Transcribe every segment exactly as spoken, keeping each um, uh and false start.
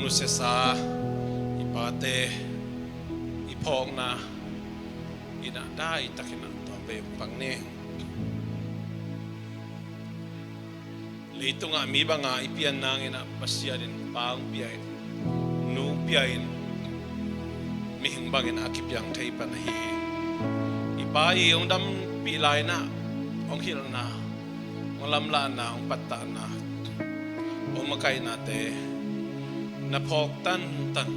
Sesa i pate i phawkna in ah daitakin ah tua vei pang ni. Leitungah mi banga i pian nangin ah Pasian in pa hong pia in, nu hong pia in, mihing bangin a kipiang thei pan ahi hi. I pa i hong dampih lai-in ah hong hilhna, hong lamlahna, hong pattahna, hong makaihnate na phawk tantan.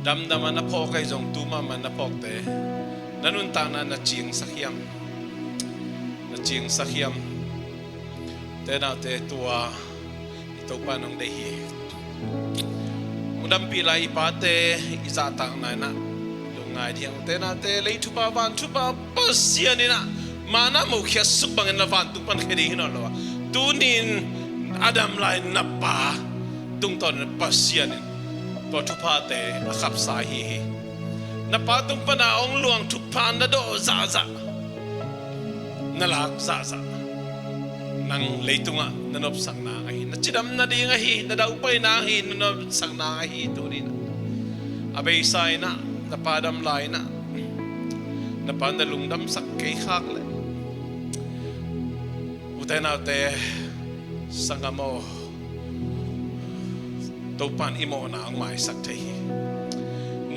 Damdam a na phawk ahi zong tu mahmah na phawkte na nuntakna na cingsak hiam? Na cingsak hiam? Te naute, tua i Topa in hong deih hi. Hong dampih lai i pate i zahtakna in ah lungngai ding hi hang. Te naute, lei thupha, van thupha Pasian in ah manna mukhiat suk bangin na vantung pan khia ding hi nawn lo a, tuni-in a dam lai na pa tungtawn in Pasian in tua thuphate a khapsa ahi hi. Na pa tung pana hong luang thupha na dawh zahzah, na lak zahzah, nang leitungah na nopsak nang ahi, na cidam nading ahi, na daupai nang ahi, na nopsak nang ahi. Tuni-in ah a beisa in ah na pa dam lai-in ah na pa na lungdamsak kei khak leh, ute naute, sanggam aw, Topa in i mawhna hong maisak thei hi.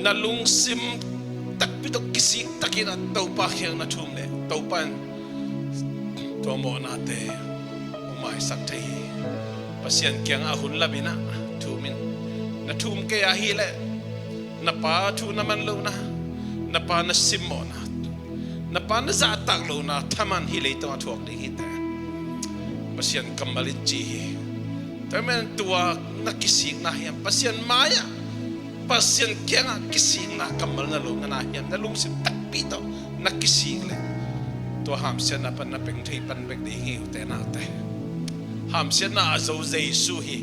Na lungsim takpi tawh kisik takin ah Topa kiang na thum leh Topa in tua mawhnate hong maisak thei hi. Pasian kiangah a hun lamin ah thum in. Na thum kei ahih leh na pa thu na man lohna, na pa na simmawhna, na pa na zahtak lohna thaman hih leitungah thuak ding hi teh. Pasian kammal in ci hi. Tua ahih manin tua na kisikna hiam? Pasian mai-ah, Pasian kiangah kisikna kammal na lo na na hiam? Na lungsim takpi tawh na kisik leh tua hamsiatna pan na peng thei pan bek ding hi, ute naute. Hamsiatna a zo Jesu hi.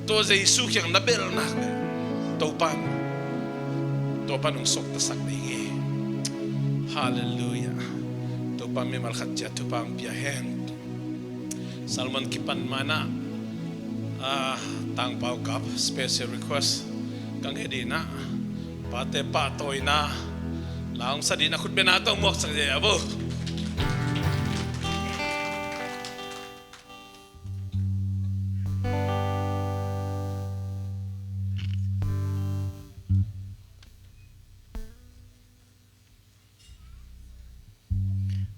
Tua Jesu kiang na belh nak leh Topa in tua pan hong suaktasak ding hi. Halleluiah. Topa mimal khat ciat thupha hong pia hen. Sermon kipan ma-in ah, ah, Tangpau Kap special request ka nget in ah, pate pahtawina la hong sa ding a, khut bengna tawh muaksak ding a bo.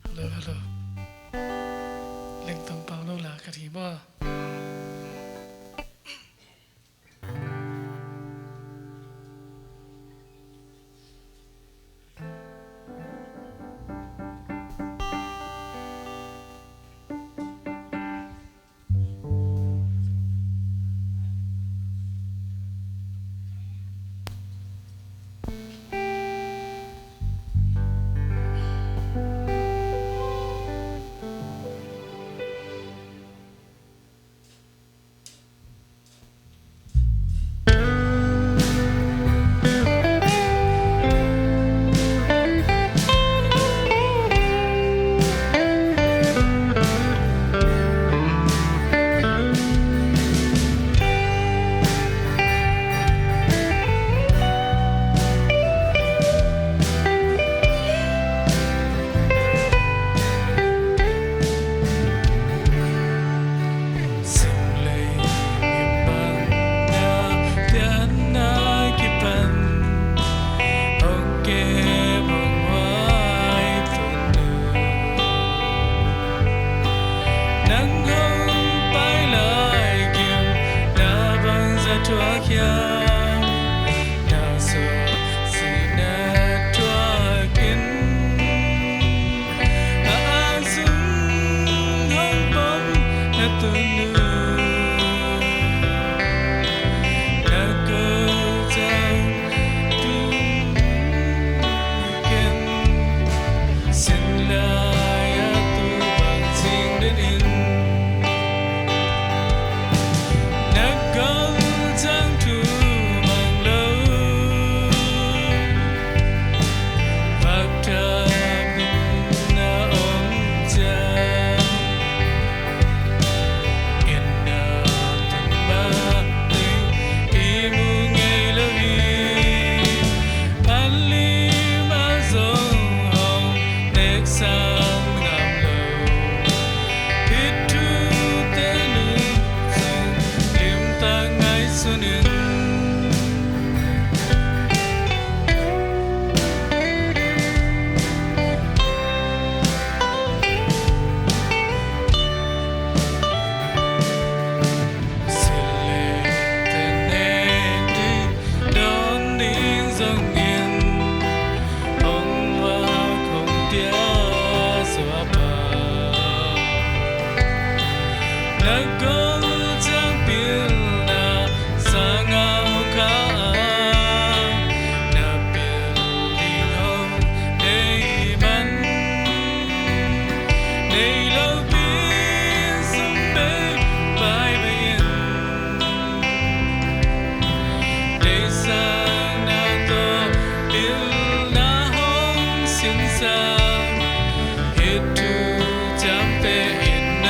Hello, hello. Lengtong pau lo la ka ti maw?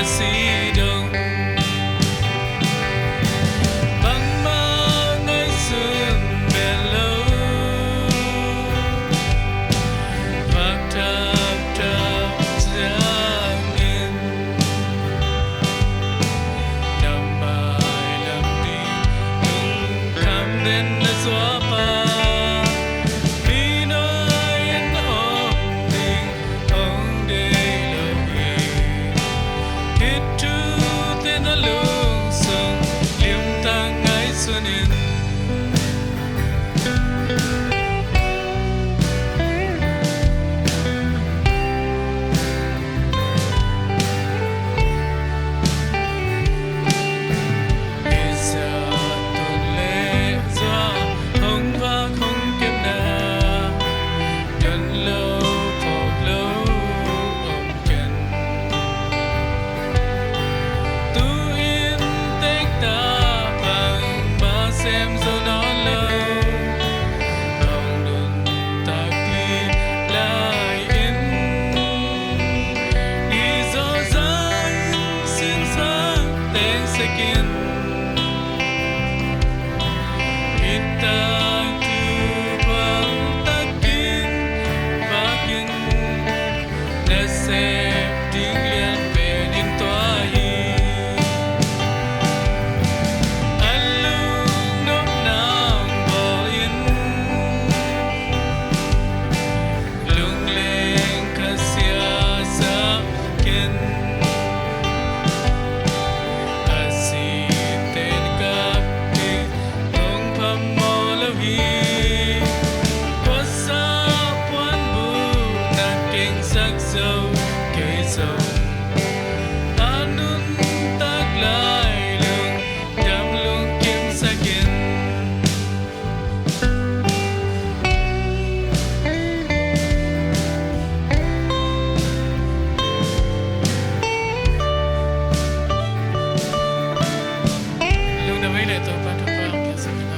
si dong, bangmah ngaihsun bel lo, vak thapthap ciangin, na mailam ding lungkham den na suahpa, mi nuai-in om ding hong deih lo hi. Hih thute na lungsung limtak ngaihsun in. Hih zah tun le zah hong vak hong kepna, don lo phawk lo om ken. Tu-in teektak bangmah sem zo nawn lo, hong nuntak ding lai-in, hih zawhzah in sinsang teng sek in. Hih tangthu bang takin vak in, na sep ding lian pen in tua hi. A lungnopna hong bawl in, lungleng khasia sa ken. A site na kap ding hong phamawh lo hi. Khuasa puanbuk na kengsak zo kei zong, a nuntak lai lungdam lungkimsak in. Lungdam ei le Topa, Topa hong piaksak in.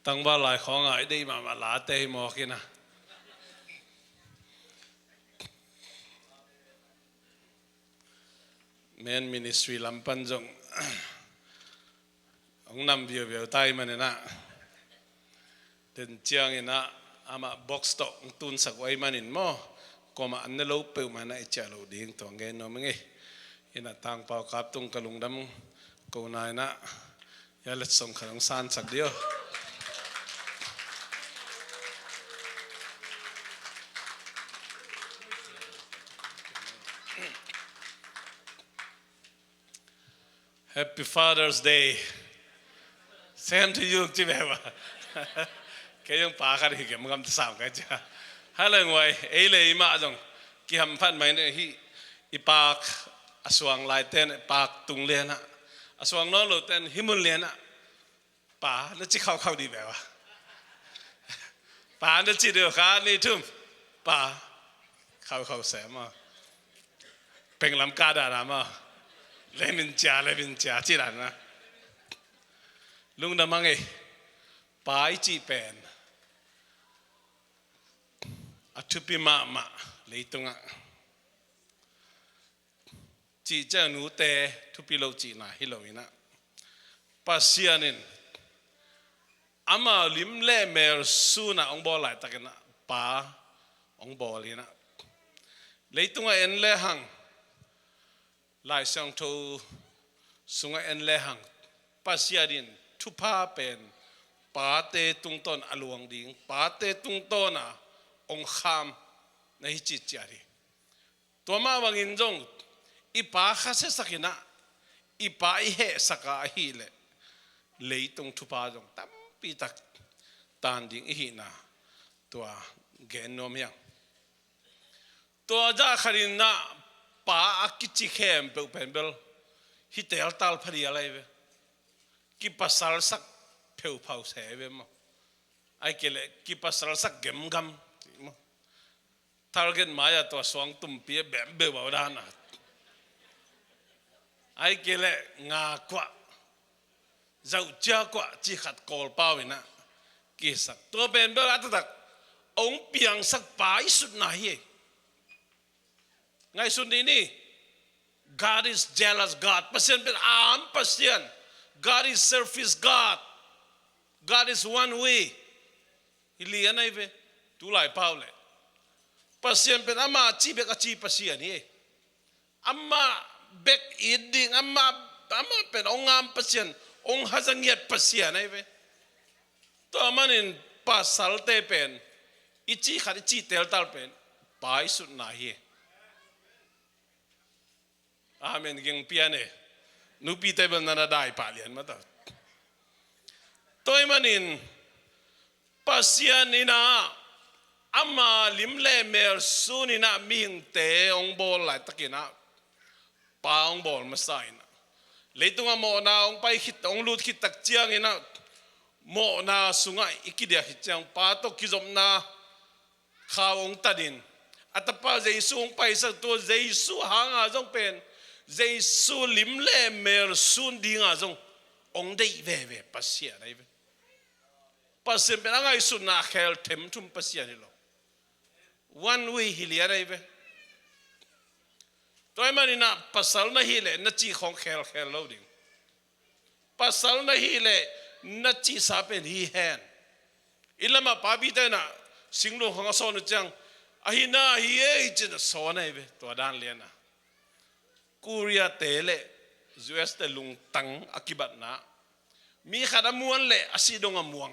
Tangval lai khawngah i deih mahmah late hi mawk in a. Men ministry lam pan zong hong nam viauviau ta ahih manin ah, den ciangin ah amah box tawh hong tunsak uh ahih manin maw, kuamah an ne lo peuhmah in ah i ciah loh ding tua hong gen nuam ing ei. In ah Tangpau Kap tung ka lungdam ko na in ah, ya letsong khat hong sansak dih aw. Happy Father's Day. Same to you, ci ve ua. Kei zong pa khat hi gemgam ta sam kai cia. Haleng uai, ei le ei mah zong kihamphat mai ne hi. I paak a suang laite in, i paak tung lian ah, a suang nawn lote in hih mun lian ah, pa na ci khaukhau dih ve ua. Pa na ci dih uh kha ni thum. Pa khaukhau se maw. Penglam kah dan a maw. Lemin cia, lemin cia ci dan a. Lungdam hang ei. Pa i cih pen a thupi mahmah leitungah. Cih ciang nute thupi lo cihna hi lo in ah, Pasian in ama lim le mel sun ah hong bawl laitakin ah pa hong bawl in ah, leitungah en le hang, Lai Siangtho sungah en le hang, Pasian in thupha pen pate tungtawn a luang ding, pate tungtawn a hong kham na hi cih ciat hi. Tua mah bangin zong i pa khasiasak in ah, i pa i hehsak a ahih leh leitung thupha zong tampi tak taan ding i hihna tua gen nuam hi hang. Tua zah khat in ah pa a kici khempeuh pen bel hi teltal phadial ahi ve. Kipasalsak pheuphau se ahi ve maw. Ahih kei leh kipasalsak gemgam maw. Target mai-ah tua suang tumpi a bembeu bau dan a. Ahih kei leh nga kuah, Zauh ciak uah cih khat Kawlpau in ah kisak. Tua pen bel a taktak hong piangsak pa i sutna hi. Ngaihsun dih ni. God is jealous God. Pasian pen a am Pasian. God is selfish God. God is one way. Hi lian ahi ve. Tulai pau leh Pasian pen ama ci bek a ci Pasian hi. Amah bek it ding, amah, amah pen hong ngam Pasian, hong haza ngiat Pasian ahi ve. Tua manin pasalte pen i cih khat i cih teltal pen pa i sutna hi. Amen. Geng pian e. Nupite bel na na dai pah lian mah ta. Tua ahih manin Pasian in ah ama lim le mel sun in ah mihingte hong bawl laitakin ah pa hong bawl masa in ah, leitungah mawhna hong pai khit, hong lut khit tak ciangin ah, mawhna sungah i kidiak khit ciang pa tawh kizopna khau hong tan in, a tapa Jesu hong paisak, tua Jesu hanga zong pen Jesu lim le mel sun dinga zong hong deih veve Pasian ahi ve. Pasian pen a ngaihsutna khel themthum Pasian hi lo. One way hi lian ahi ve. Tua ahih manin ah pasal na hih leh na cih khawng khelkhel lo ding. Pasal na hih leh na cihsa pen hi hen. I lamah papi te in ah singlung khawng a sawn uh ciang, ahi na hi ei ci-in a sawn ahi ve. Tua dan lian ah Korea te le U S te lungtang a kibatna, mi khat a muan leh a si dong a muang,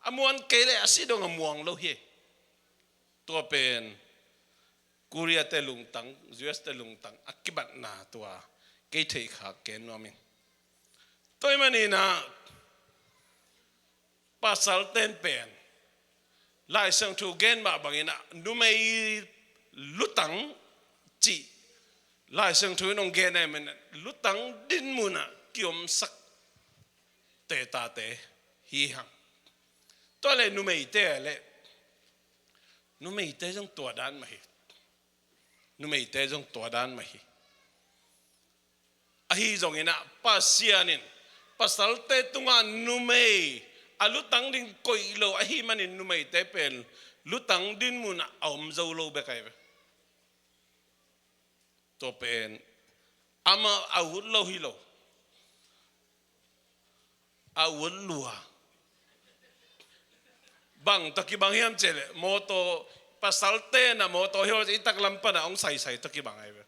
a muan kei leh a si dong a muang lo hi. Tua pen Korea te lungtang, U S te lungtang a kibatna tua kei theih khak ken nuam ing. Tua ahih manin ah pasalten pen Lai Siangtho gen mah bangin ah numei lutang cih Lai Siangtho in hong gen ahih manin lutang dinmun ah kiomsak te tate hi hang. Tua leh numeite leh, numeite zong tua dan mah hi. Numeite zong tua dan mah hi. Ahi zongin ah Pasian in pasalte tungah numei a lutang ding koih lo ahih manin numeite pen lutang dinmun ah a om zo lo bek ahi ve. Tua pen amah a ut lo hi lo, a ut lua. Bang tawh kibang hiam cih leh mawtaw, pasalte in ah mawtaw hi lo cih i taklam pan ah hong saisai tawh kibang ahi ve.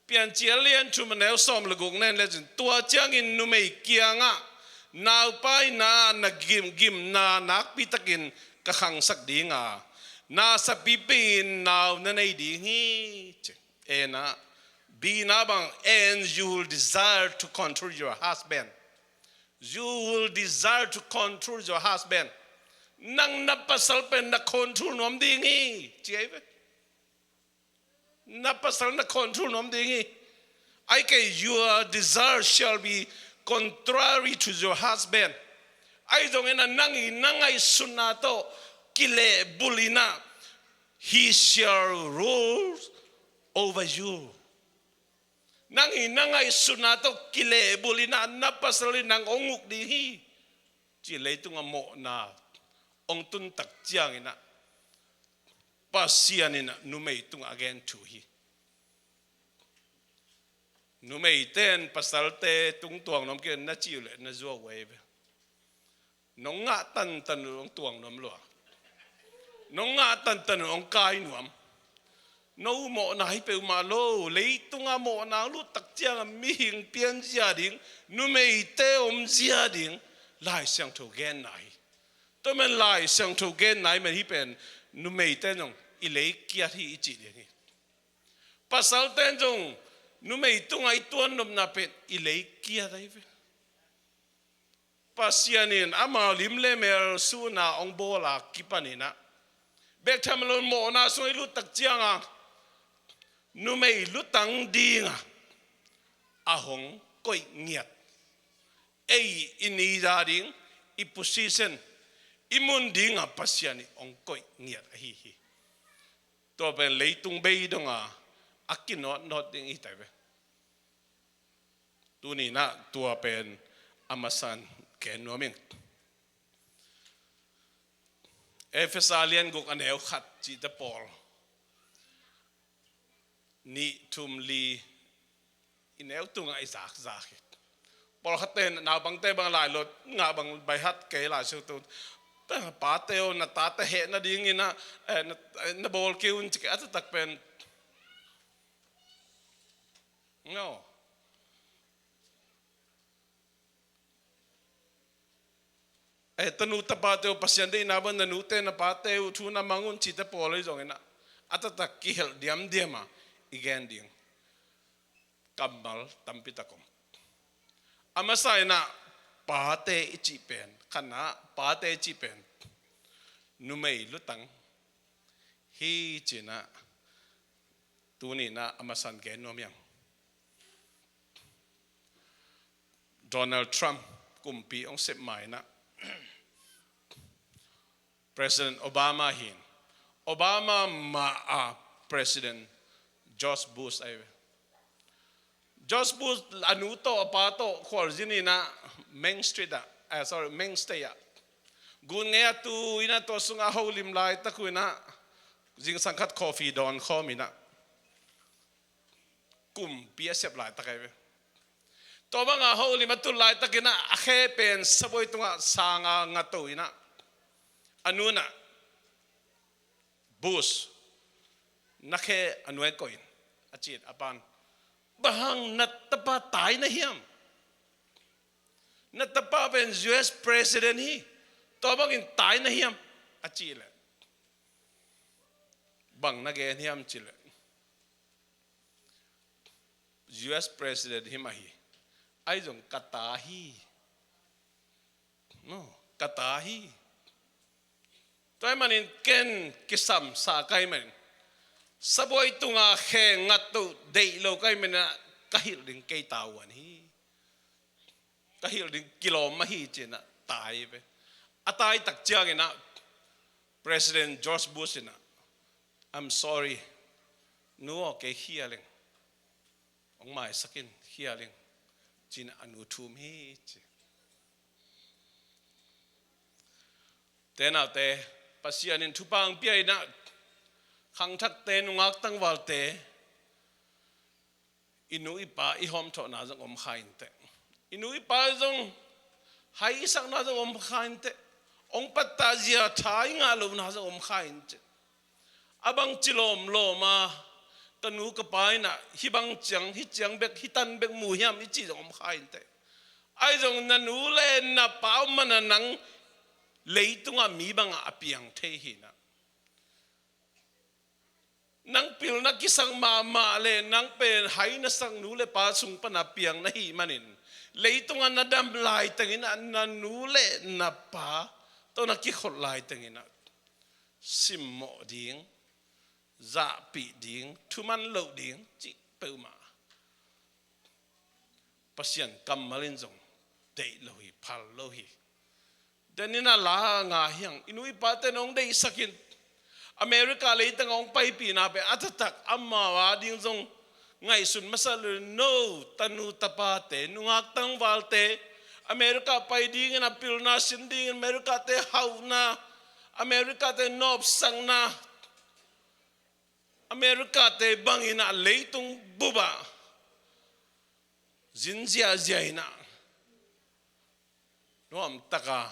Piancil a lian thum a neu sawm le guk na en lecin, tua ciangin numei kiangah, naupai na na gim, gimna nakpi takin ka khangsak ding a, na sapipi-in nau na nei ding hi, ci. En ah, B na bang, and you will desire to control your husband. You will desire to control your husband. Nang na pasal pen na control nuam ding hi, ci ahi ve. Na pasal na control nuam ding hi. Ahih kei, your desire shall be contrary to your husband. Ahi zongin ah nang i na ngaihsutna tawh kilehbulh in ah, he shall rule over you. Nang i na ngaihsutna tawh kilehbulh in ah na pasal in nang hong uk ding hi, ci. Leitungah mawhna hong tun tak ciangin ah Pasian in ah numei tungah a gen thu hi. Numeite in pasalte tung tuang nuam kei na cih uh leh na zuau uh ahi ve. Nong ngah tantan uh hong tuang nuam lua. Nong ngah tantan uh hong kai nuam. No mawhna hi peuhmah lo. Leitungah mawhna hong lut tak ciangah mihing pianzia ding, numeite omzia ding Lai Siangtho genna hi. Tua manin Lai Siangtho genna ahih manin hih pen numeite in zong i lei kiat hi i cih ding hi. Pasalte in zong numei tungah i tuan nopna pen i lei kiat ahi ve. Pasian in amau lim le mel sun a hong bawl a kipan in ah, bek tham lo mawhna sung i lut tak ciangah numei lutang dingah a hong koih ngiat, ei i ni za ding, i position, i mun dingah Pasian in hong koih ngiat ahi hi. Tua pen leitung bei dongah a kinawtnawt ding i hi ta ve. Tuni-in ah tua pen a masa-in gen nuam ing. Efesa lian guk a neu khat cihte pawl nih, thum, li i neu tungah i zakzak hi. Pawlkhatte in naupangte bang lailot ngah bang baihat kei lai siutu. Pate aw, na tate heh nadingin ah, eh, na, na bawl kei un ci kei a taktak pen. No. Eh, tanu tapate uh, Pasian deihna bang, na nute na pate uh thu na mang un cihte pawl ahi zongin ah, a taktak kihelh diamdiam a i gen ding kammal tampi tak om. A masa-in ah pate i cih pen, khatna pate i cih pen numei lutang hi ci-in ah tuni-in ah a masa-in gen nuam ing. Donald Trump kumpi hong sep ma-in ah President Obama hi in, Obama ma a President George Bush ahi ve. George Bush a nu tawh a pa tawh khualzin in ah Main Street ah, eh, sorry, Main Stage ah gun ngei a tu in ah, tua sungah holim laitak uh in ah zingsang khat coffee dawn khawm in ah kumpi a sep laitak ahi ve. Tua banga holim a tun laitakin ah a khe pen sabuai tungah sang a nga to in ah a nu in ah, "Bush, na khe a nuai koih in," a ci in, a pa'n, "Bang hang, na tapa tai na hiam? Na tapa pen U S President hi, tua bangin tai na hiam?" a cih leh, "Bang na gen hiam?" ci leh, "U S President hi mah hi, ahi zong ka ta hi. No, ka ta hi. Tua ahih manin ken kisam sa ka hih manin, sabuai tunga khe ngat uh deih lo ka hih manin ah ka hilh ding kei tavuan hi. Ka hilh ding kilawm mah hi," ci-in ah tai ve. A tai tak ciangin ah President George Bush in ah, "I'm sorry, nu aw, kei khial ing. Hong maisak in, khial ing," ci-in ah a nu thum hi ci. Te naute, Pasian in thupha hong pia in ah khangthakte, nungak tangvalte, i nu i pa i hawmthawhna zong om kha inteh. I nu i pa zong hai i sakna zong om kha inteh. Hong pattah zia tha i ngah lohna zong om kha inteh. A bang ci lawmlawm a, ka nu ka pa in ah hih bang ciang, hih ciang bek, hih tan bek mu hiam i cih zong om kha inteh. Ahi zong na nu le na pa om man a nang leitungah mi bangah a piang thei hi in ah. Nang pilna kisang mahmah le nang pen hai na sak nu le pa sung pana piang na hih manin, leitungah na dam laitengin ah na nu le na pa tawh na kikholh laitengin ah simmawh ding, zahpih ding, thuman loh ding cih peuhmah Pasian kammal in zong deih lo hi, phal lo hi. Denin a la nga hiang, i nu i pate in hong deihsak in. America leitang hong paipihna pen a taktak amau a ding zong ngaihsun masa lo. No, tanu tapate, nungak tangvalte, America pai dingin a pilna sin dingin, America te hauhna, America te nopsakna, America te bangin a leitung bupah zin ziahziah in ah nuamtaka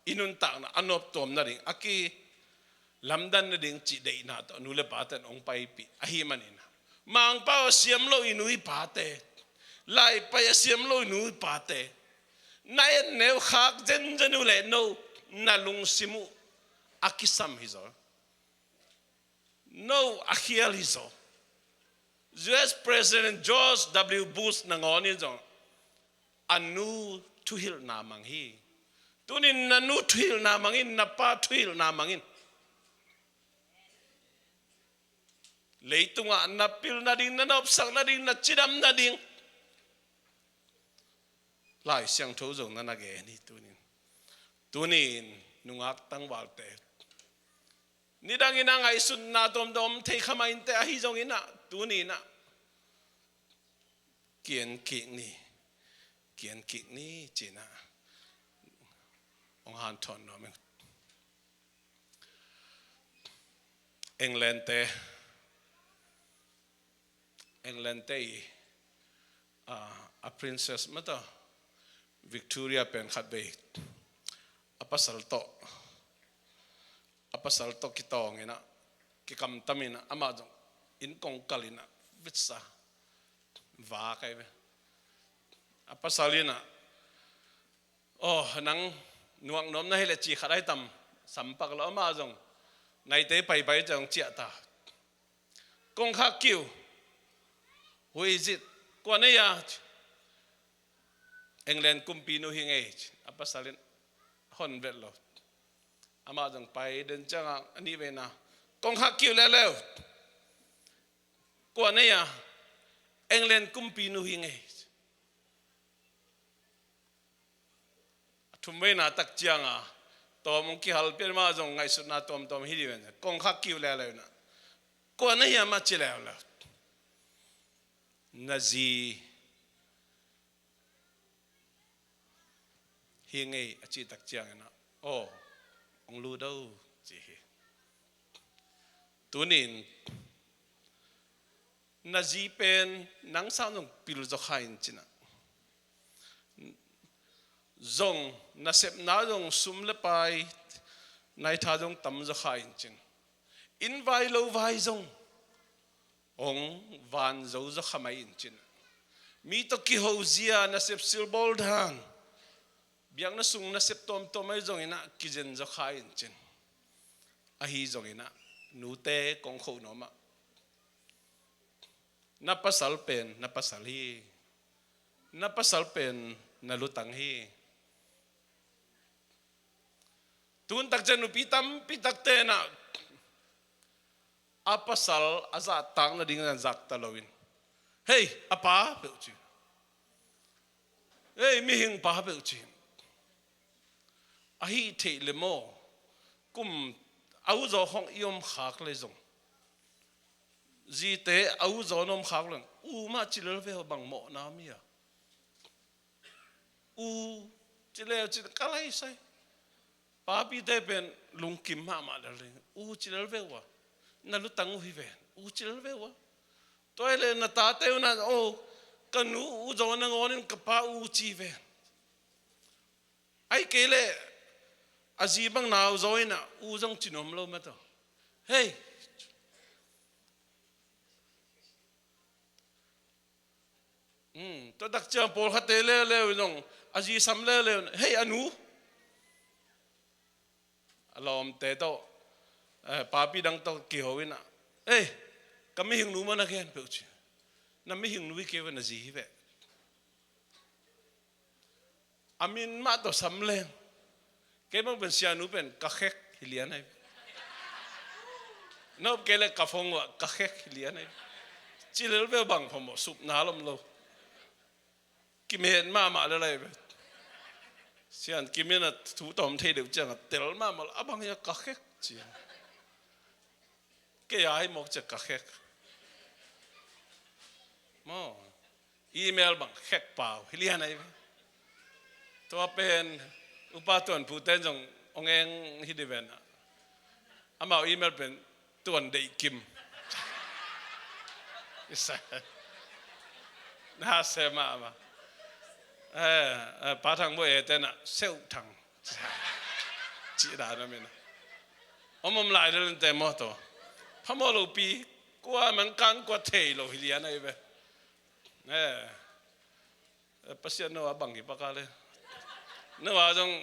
i nuntakna a noptuam nading, a kilamdan nading cih deihna tawh nu le pate in hong paipih ahih manin ah, Mangpau a siam lo i nu i pate, Laipai a siam lo i nu i pate, na et neu khak zenzen uh leh no, na lungsim uh a kisam hi zaw. No, a khial hi zaw. U S President George W Bush nangawn in zong a nu thuhilhna mang hi. Tunin na nu thuhilhna mang in, na pa thuhilhna mang in. Leitungah na pil nading, na nopsak nading, na cidam nading Lai Siangtho zong na na gen hi tunin. Tunin nungak tangvalte, nidangin a ngaihsutna tuamtuam om thei kha mah inteh, ahi zongin ah tunin ah ki-en kik ni. kian kik ni, ci-in ah hong hanthawn nuam ing. England te, England te i, a, a princess mah tawh, Victoria pen khatvei a pasal tawh, a pasal tawh kitawng in ah, kikamtam in ah, amah zong inn kong kal in ah, visa va kai ve. A pasal in ah, "Aw, nang nuak nuam na hi leh ci khat ai tam, sampak lo." Amah zong naite paipai zong ciah ta. "Kong khak kiu. Who is it? Kua na hi a?" "England kumpinu hi ing ei," ci. A pasal in hon vet lo. Amah zong pai den ciangah a nihveina, "Kong khak kiu leuleu. Kua na hi a?" "England kumpinu hi ing ei." A thumveina tak ciangah tawm hong kihal pian, amah zong ngaihsutna tuamtuam hi ding ven. "Kong khak kiu leuleu in ah, kua na hi a?" Amah ci leuleu. "Na zi hi ing ei," a cih tak ciangin ah, "Aw, hong lut o," ci hi. Tuni-in na zi pen nang sang zong pil zaw kha in, ci-in ah, zong nasepna zong sum le pai, naitha zong tam zaw kha in, ci-in, inn vai lo vai zong hong van zo zaw kha mai in, ci-in ah, mi tawh kiho zia, nasep silbawl dan, biakna sung nasep tuamtuam ahi zongin ah kizen zaw kha in, ci-in. Ahi zongin ah, nute, kong kho nuam ah, na pasal pen na pasal hi. Na pasal pen na lutang hi. Tun tak ciang nupi tampi takte in ah a pasal a zahtak nading zahtak loin, "Hei, a pa," peuh ci. "Hei, mihing pa," peuh ci. Ahi thei leh maw, kum a u zaw khawng i om khak leh zong, zite a u zaw na om khak leh, "U mah ci lel ve aw, bang mawhna om hia? U," ci leu cin ka laisai. Papite pen lungkim mahmah lel ding. "U ci lel ve uh a, na lutang uh hi ven, u ci lel ve uh a." Tua hi leh na tate uh na, "Aw, ka nu u zaw nangawnin ka pa u ci ven." Ahih kei leh a zi bang nau zaw in ah, "U" zong ci nuam lo mah tawh. Hei. Hmm, tua tak ciang pawlkhatte leuleu in zong a zi sam leuleu in, "Hei, a nu." A lawmte tawh, eh, papi dang tawh kiho in ah, "Ei, ka mihing nu mah na gen," peuh ci. "Na mihing nu hi kei ve, na zi hi ve." A min mah tawh sam leng. Kei bang pen sianu pen ka khek hi lian ahi. Na up kei leh ka phone uh ah ka khek hi lian ahi. Ci lel ve uh, bang phamawh, supna lom lo. Kimet mahmah lel ahi ve. Sian kimin a thu tawm thei deuh ciangah tel mahmah lo, "A bang hia ka khek?" ci. Kei a hi mawk ciah ka khek. Maw, email bang khek pau hi lian ahi ve. Tua pen Upa Tuan Pu ten zong hong eng hi di ven ah. Amau email pen Tuan Deih Kim. Isa. Na se mahmah. Eh, eh, Pa Thang Bawi e ten ah Seuh Thang. Cih dan a min a om om lai lel in te maw, tua phamawh lopi, kua man kan kua thei lo hi lian ahi ve. Eh, eh, Pasian, no a bang hi paka le. No a zong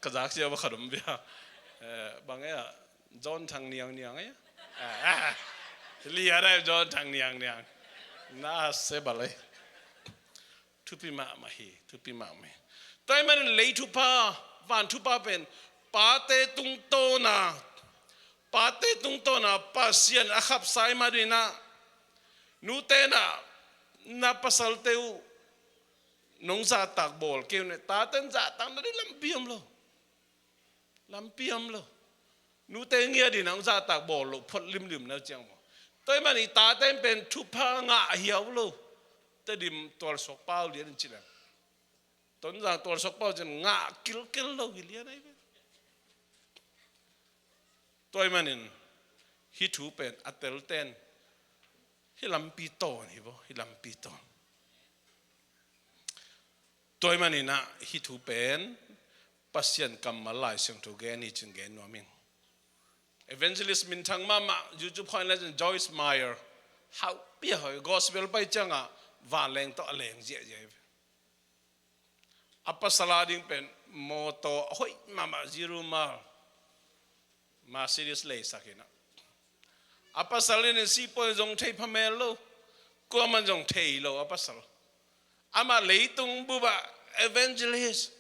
ka zak sia va kha dom bia. Eh, bang e a, John Thang Niang Niang e. Ah, ah. Hi lian ahi John Thang Niang Niang. Na se bal e. Thupi mahmah hi, thupi mahmah hi. Tua ahih manin lei thupha, van thupha pen pate tungtawna, pate tungtawna Pasian a khapsa ahih manin ah, nute in ah na pasalte uh nong zahtak bawl kei un, tate in zahtak nading lampi om lo. Lampi om lo. Nute ngiat in ah hong zahtak bawl loh phot limlim na uh ciang maw. Tua ahih manin i tate in pen thupha ngah hiau lo. Tedim tualsuak pau lian in ci leng, Tonzang tualsuak pau cin ngah kilkel lo hi lian ahi ve. Tua ahih manin hih thu pen a telten hih lampi tawn hi vo, hih lampi tawn. Tua ahih manin ah hih thu pen Pasian kammal Lai Siangtho gen hi cin gen nuam ing. Evangelist minthang mahmah YouTube khawng en le cin Joyce Meyer, hauh pia hoi, gospel pai ciangah vanleng tawh a leng ziahziah hi ve. A pasal a ding pen mawtaw a hoih mahmah, zero mile Mercedes leisak in ah, a pasal in sipuai zong thei phamel lo, kuaman zong thei lo a pasal. Amah leitung bupah Evangelist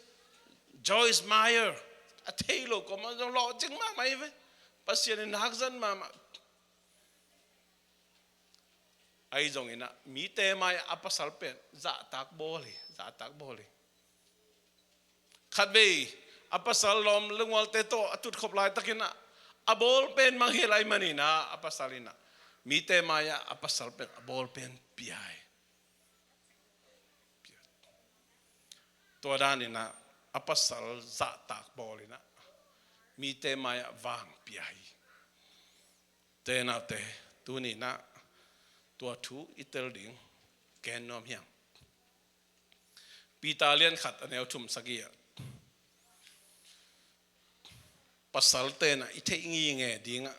Joyce Meyer a thei lo, kuaman zong lawhcing mahmah hi ve. Pasian in hakzat mahmah. Ahi zongin ah mite mai-ah a pasal pen zahtak bawl hi, zahtak bawl hi. Khatvei a pasal lawm le ngualte tawh a tutkhop laitakin ah a bawl pen mangngilh ahih manin ah a pasal in ah mite mai-ah a pasal pen a bawl pen pia hi. Tua danin ah a pasal zahtak bawl in ah mite mai-ah vang pia hi. Te naute, tuni-in ah tua thu i tel ding gen nuam hi hang. Peter lian khat a neu thum sagih ah, pasalte in ah i theih ngitnget ding ah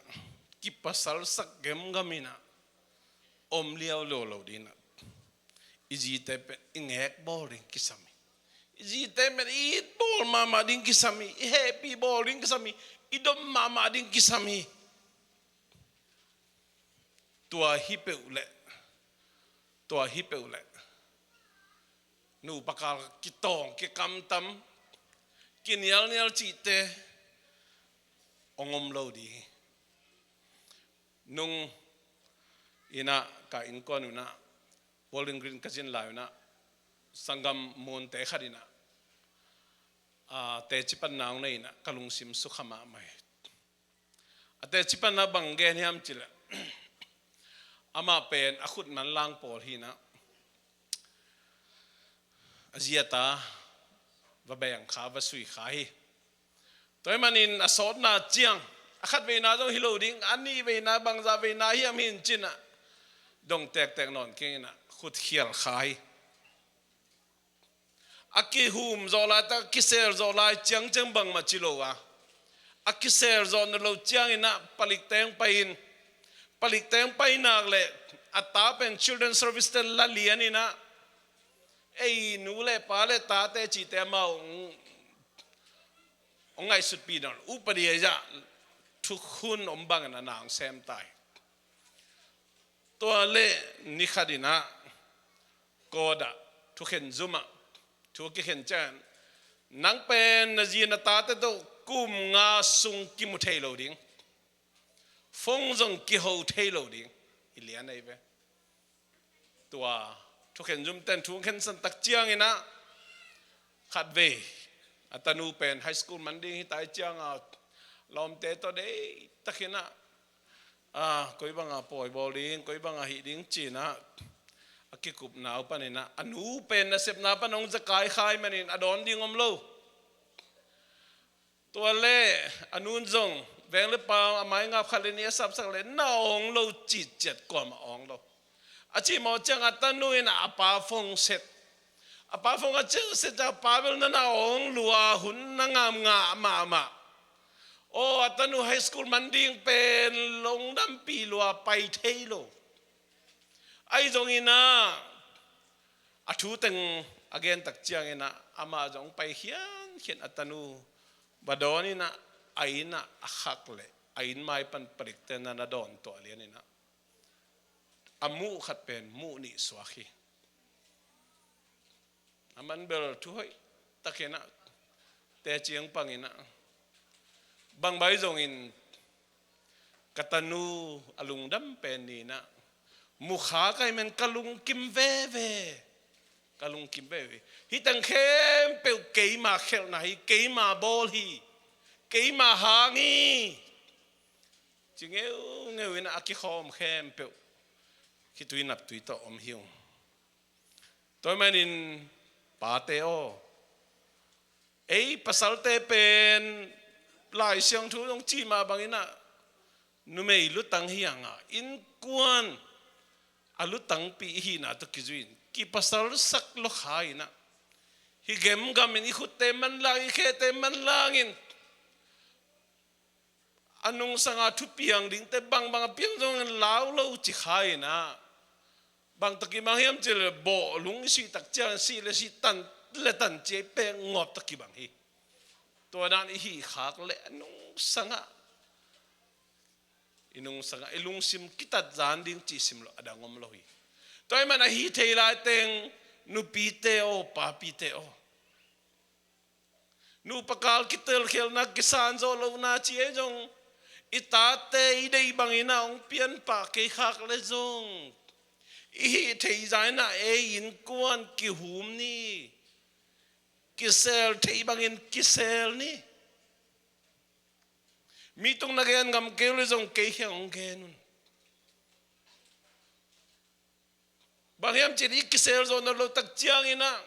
kipasalsak gemgam in ah om liauliau lo ding ah, i zite pen i ngek bawl ding kisam hi. I zite pen i it bawl mahmah ding kisam hi. I hehpih bawl ding kisam hi. I dom mahmah ding kisam hi. Tua hi peuh leh, tua hi peuh leh nupa kal kitawng, kikamtam, kinialnial cihte hong om lo ding hi. Nung in ah ka innkuan un ah Bowling Green ka zin lai un ah sanggam munte khat in ah, ah, teci panna hong nei in ah ka lungsim sukha mahmah hi. A teci panna bang gen hiam cih leh, amah pen a khut manlang pawl hi in ah, a zi a ta va beng kha, va sui kha hi. Tua ahih manin a sawtna ciang, a khatveina zong hi lo ding, a nihveina, bangzah veina hiam hi in ci-in ah dong tektek nawn keng in ah khut khial kha hi. A kihum zawh laitak, a kisel zawh lai ciangciang bangmah ci lo a, a kisel zawh nawn loh ciangin ah palik teng pai-in, palik teng pai nak leh a ta pen Children's Service te la lian in ah, ei nu le pa le tate cihte amau hong, hong ngaihsutpih nawn lo, upadi ahi zah thukhun om bangin a na hong sem ta hi. Tua leh ni khat in ah court ah, thukhen zum ah thu kikhen ciang, nang pen na zi na tate tawh kum nga sung kimu thei lo ding, phone zong kiho thei lo ding, hi lian ahi ve. Tua thukhen zumte'n thu khensan tak ciangin ah, khatvei a tanu pen high school man ding hi ta ahih ciangin ah, lawmte tawh deihtakin ah, ah, koi banga pawi bawl ding, koi banga hih ding ci-in ah, a kikupna uh panin ah, a nu pen nasepna pan hong zakai kha ahih manin a dawn ding om lo. Tua leh a nu'n zong veng le pau a maingap khat le nih a sapsak leh na awng lo cih ciat, kuamah awng lo. A cih mawh ciang a tanu in a pa phone set. A pa phone a set ciang a pa bel na na awng lua, hun na ngam ngah mahmah. Aw, a tanu high school man ding pen lungdampih lua, pai thei lo. Ahi zongin ah, a thu teng a gen tak ciangin ah, amah zong pai khiankhian, a tanu va dawn in ah, a inn ah a khak leh, a inn mai pan palikte'n na dawn tuah lian in ah, a muh khat pen muh nih suak hi. A man bel thu hoih takin ah, teci hong pangin ah, bang bai zongin ka tanu a lungdam pen ni in ah, mu kha ka hih manin ka lungkim veve. Ka lungkim veve. Hih teng khempeuh keima khelhna hi, keima bawl hi, keima hang hi, ci ngeungeu in ah, a kikhawm khempeuh khitui naptui tawh om hi ung. Tua ahih manin pate aw, Ei pasalte pen Lai Siangtho zong ci mah bangin ah numei lutang hi hang a, innkuan a lutangpi i hihna tawh kizui-in kipasalsak lua kha in ah, hih gemgam in i khutte manlang, i khete manlang in, a nungsanga thu piang dingte bangbang a piang zongin lau lo ci kha in ah, bang tawh kibang hiam cih leh bawhlung i sih tak ciang, sih le sih, tan le tan ci-a i pek ngawp tawh kibang hi. Tua dan i hih khak leh a nungsangah, i nungsangah i lungsim kitat zan ding cih sim lo, a dang om lo hi. Tua ahih man a hih thei lai teng, nupite aw, papite aw, nupa kal kitelkhialhna, kisan zawh lohna ci ei zong, i tate i deih bangin ah hong pianpah kei khak leh zong, i hih theih zah in ah ei innkuan kihum ni. Kisel theih bangin kisel ni. Mi tung na gen ngam kei uh leh zong kei kiang hong gen un. Bang hiam cih leh i kisel zawh nawn loh tak ciangin ah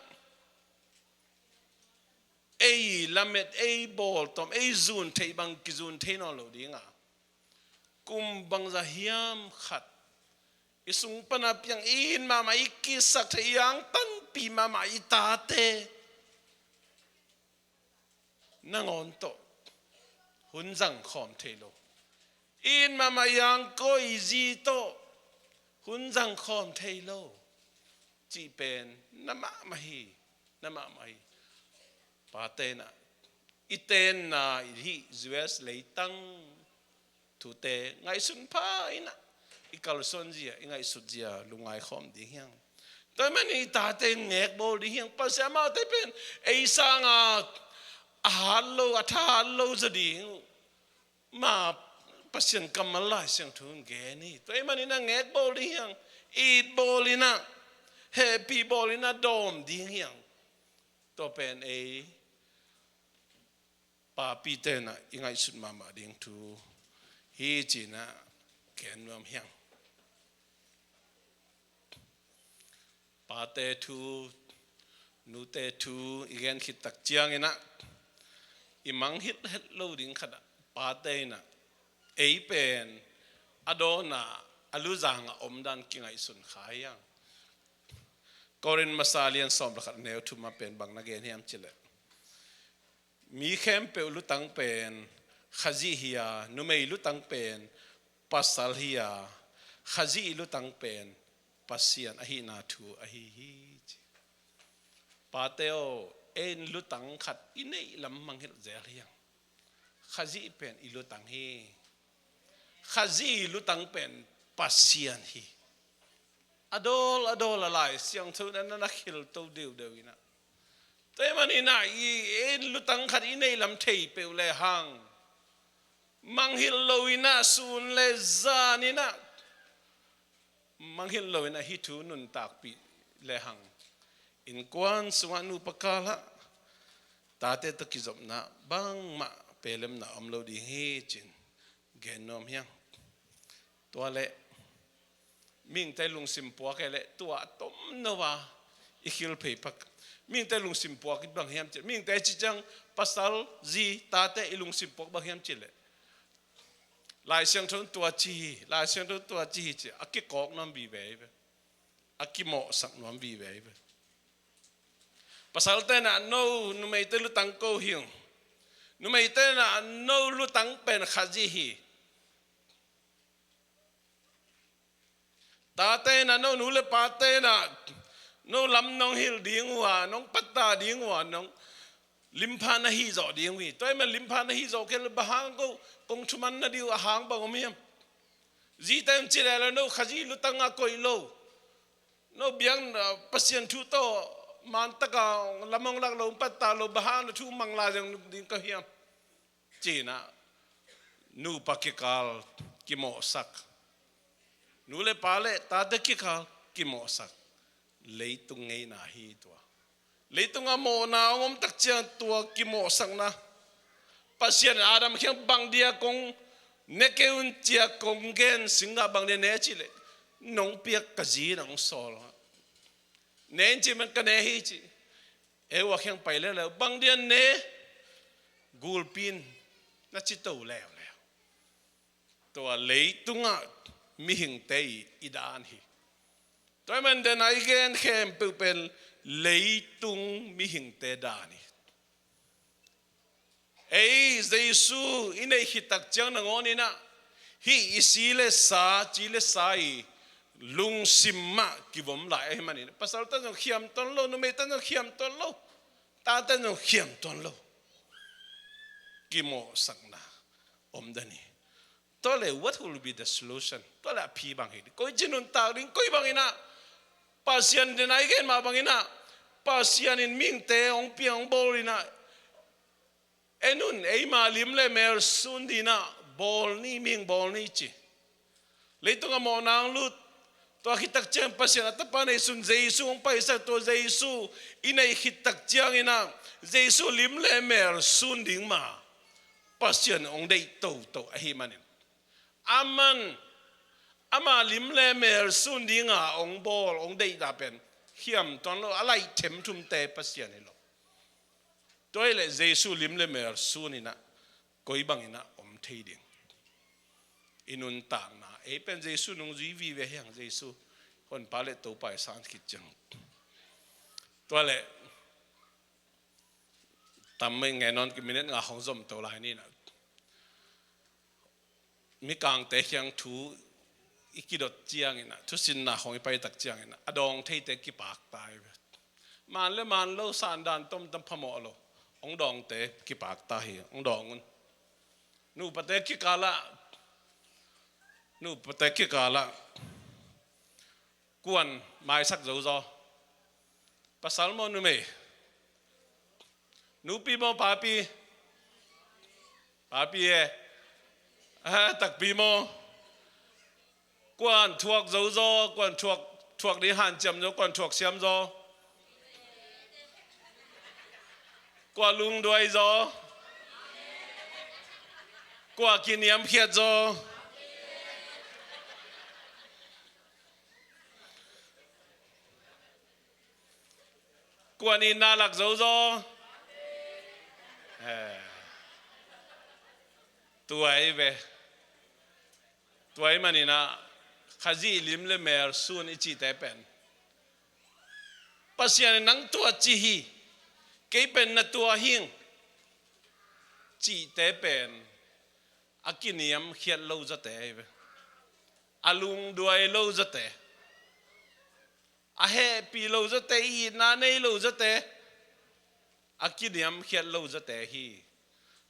ei lamet, ei bawltawm, ei zun theih bang kizun thei nawn lo ding a, kum bangzah hiam khat i sung pan a piang, i it mahmah, i kisaktheih, i angtanpih mahmah i tate nangawn tawh hun zang khawm thei lo. I it mahmah i angkawh, i zi tawh hun zang khawm thei lo. Cih pen na mahmah hi, na mahmah hi. Pate in ah i tenna, i hih U S leitang thute ngaihsun pha in ah, i kalsuan zia, i ngaihsut zia lungngai khawm ding hi hang. Tua ahih manin i tate in ngekbawl ding hi hang. Pasian amaute pen ei sangah a hat lo, a thahat lo zaw ding uh mah Pasian kammal Lai Siangtho in gen hi. Tua ahih manin ah ngekbawl ding hi hang. Itbawl in ah, hehpihbawl in ah dawm ding hi hang. Tua pen ei papite in ah i ngaihsut mahmah ding thu hi ci-in ah gen nuam hi hang. Pate thu, nute thu i gen khit tak ciangin ah i mangngilh het lo ding khat ah, pate in ah ei pen a dawn a, a luzang a omdan kingaihsun kha hi hang. Korin masa lian sawm le khat, neu thum ah pen bang na gen hiam cih leh, mi khempeuh lutang pen Khazih hi a, numei lutang pen pasal hi a, Khazih lutang pen Pasian ahihna thu ahi hi, ci. Pate aw, ei lutang khat i neih lam mangngilh zel hi hang. Khazih pen i lutang hi. Khazih lutang pen Pasian hi. A dawl a dawl a Lai Siangtho in ah na na khilto deuhdeuh in ah, tua ahih manin ah i, i lutang khat i neih lam thei peuh lehang, mangngilh lo in ah, sun le zan in ah mangngilh lo in ah hih thu nuntakpih lehang, innkuan sungah, nupa kal ah, tate tawh kizopna bangmah pelemna om lo ding hi ci-in gen nuam hi hang. Tua leh mihingte lungsim puak hi leh tua a tomno a i khilphei pak. Mihingte lungsim puak bang hiam cih leh, mihingte ci ciang, pasal, zi, tate i lungsim puak bang hiam cih leh, Lai Siangtho in tua ci hi, Lai Siangtho in tua ci hi ci-a a kikawk nuam vive hi ve. A kimawhsak nuam vive hi ve. Pasalte in ah no numeite lutang ko hi ung. Numeite in ah no lutang pen Khazih hi. Tate in ah, no nu le pate in ah no lam nong hilh ding uh a, nong pattah ding uh a, nong limpha na hih zawh ding uh hi. Tua ahih man limpha na hih zawh kei leh bang hang ko, kong thuman na ding uh a hang bang om hiam? Zite in ci leh leh, no Khazih lutang a koih lo, no biak, ah, Pasian thu tawh mantak a lam hong lak lo, pattah lo, bang hang na thu mang lai zong ding ka hiam? Ci-in ah nupa kikal kimawhsak, nu le pa le tate kikal kimawhsak leitung ngeina hi tua. Leitung a mawhna hong om tak ciang tua kimawhsakna, Pasian in Adam kiang bang dia kong ne kei un ci-a kong gen singgah bang dia ne cih leh, nong piak ka zi in hong sawl. Ne in ci man ka ne hi ci. Ei ua khiang pai leuleu, bang dian ne gulpi in na ci to leuleu. Tua leitungah mihingte i, i dan hi. Tua ahih man dena i gen khempeuh pen leitung mihingte dan hi. Ei Jesu i neih khit tak ciang nangawn inah hih i si le sa, ci le sa i lungsim mah kivom lai ahih manin pasal tan zong khiam tuan lo, numei tan zong khiam tuan lo, ta tan zong khiam tuan lo. Kimawhsakna om den hi. Tua le, what will be the solution? Tua le a phi bang hi ding, koi ci nuntak ding, koi bang inah Pasian dena i gen mah bang inah Pasian in mihingte hong piang hong bawl inah, en un, eima lim le mel sun dinah bawl ni, mihing bawl ni ci. Leitungah mawhna hong lut. Tua khit tak ciang Pasian a Tapa neisun Jesu hong paisak, tua Jesu i neih khit tak ciang inah Jesu lim le mel sun ding mah Pasian hong deih toto ahih manin, aman ama lim le mel sun dinga hong bawl, hong deihna pen khiam tuan lo, a laih themthumte Pasian hi lo. Tua hi leh Jesu lim le mel sun inah koi bang inah om thei ding? I nuntakna, ei pen Jesu nungzui vive hi hang, Jesu Honpa le Topa i san khit ciang. Tua le, tam mai nge nawn ki minute nga hong zom to lai ni inah, Mikangte khiang thu i kidot ciang inah, thusinna hong i paitak ciang inah, a dawng theite kipakta hi ve. Man le man lo, sandan tomtom phamawh lo, hong dawngte kipakta hi, hong dawng un. Nupate kikalah, nupate kikalah kuan maisak zo zaw? Pasal maw, numei? Nupi maw, papi? Papi e. Ah, takpi maw? Kuan thuak zo zaw, kuan thuak, thuak ding hanciam zaw, kuan thuak siam zaw? Kua lungduai zaw? Kua kiniamkhiat zaw? Kua itna lak zo zaw? Eh. Tua hi ve. Tua ahih manin ah Khazih lim le mel sun i cihte pen, Pasian in nang tua ci hi, kei pen na tua hing cihte pen a kiniamkhiat lo zawte hi ve. A lungduai lo zawte, a hehpih lo zawte, itna nei lo zawte, a kiniamkhiat lo zawte hi.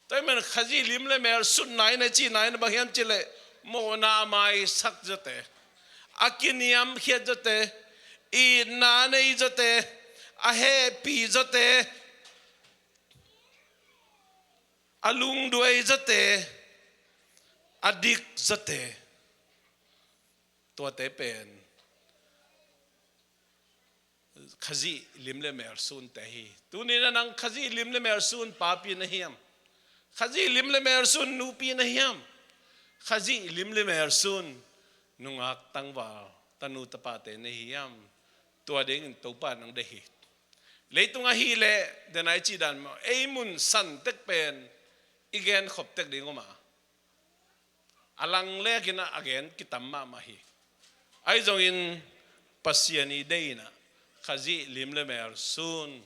Tua ahih manin Khazih lim le mel sunna in a cihna in bang hiam cih leh, mawhna a maisak zawte, a kiniamkhiat zawte, itna nei zawte, a hehpih zawte, a lungduai zawte, a dik zawte, tuate pen Khazih lim le mel sunte hi. Tuni-in ah nang Khazih lim le mel sun papi na hiam? Khazih lim le mel sun nupi na hiam? Khazih lim le mel sun nungak tangval, tanu tapate na hiam? Tua dingin Topa in nang deih hi. Leitung ahih leh, den a i cih dan mah, ei mun san tek pen i gen khop tek ding om a, a lang lek in ah a gen kitam mahmah hi. Ahi zongin Pasian i deihna, Khazih lim le mel sun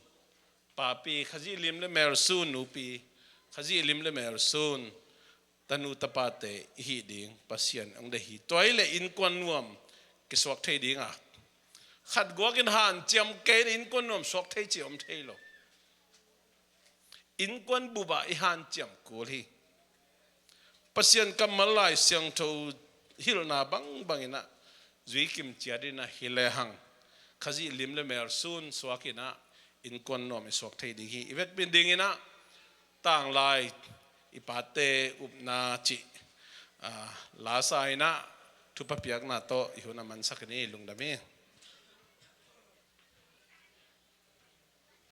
papi, Khazih lim le mel sun nupi, Khazih lim le mel sun tanu tapate i hih ding Pasian hong deih hi. Tua hi leh innkuan nuam kisuak thei ding a, khat guak in hanciam kei in innkuan nuam suak thei cih om thei lo. Innkuan bup ah i hanciam kul hi. Pasian kammal Lai Siangtho hilhna bangbang in ah zui kim ciat in ah hi lehang, Khazih lim le mel sun suak in ah innkuan nuam i suak thei ding hi. I vekpi dingin ah tanglai, i pate upna cih, ah, lasa in ah thupha piakna tawh i hun a mansak ni. Lungdam hi.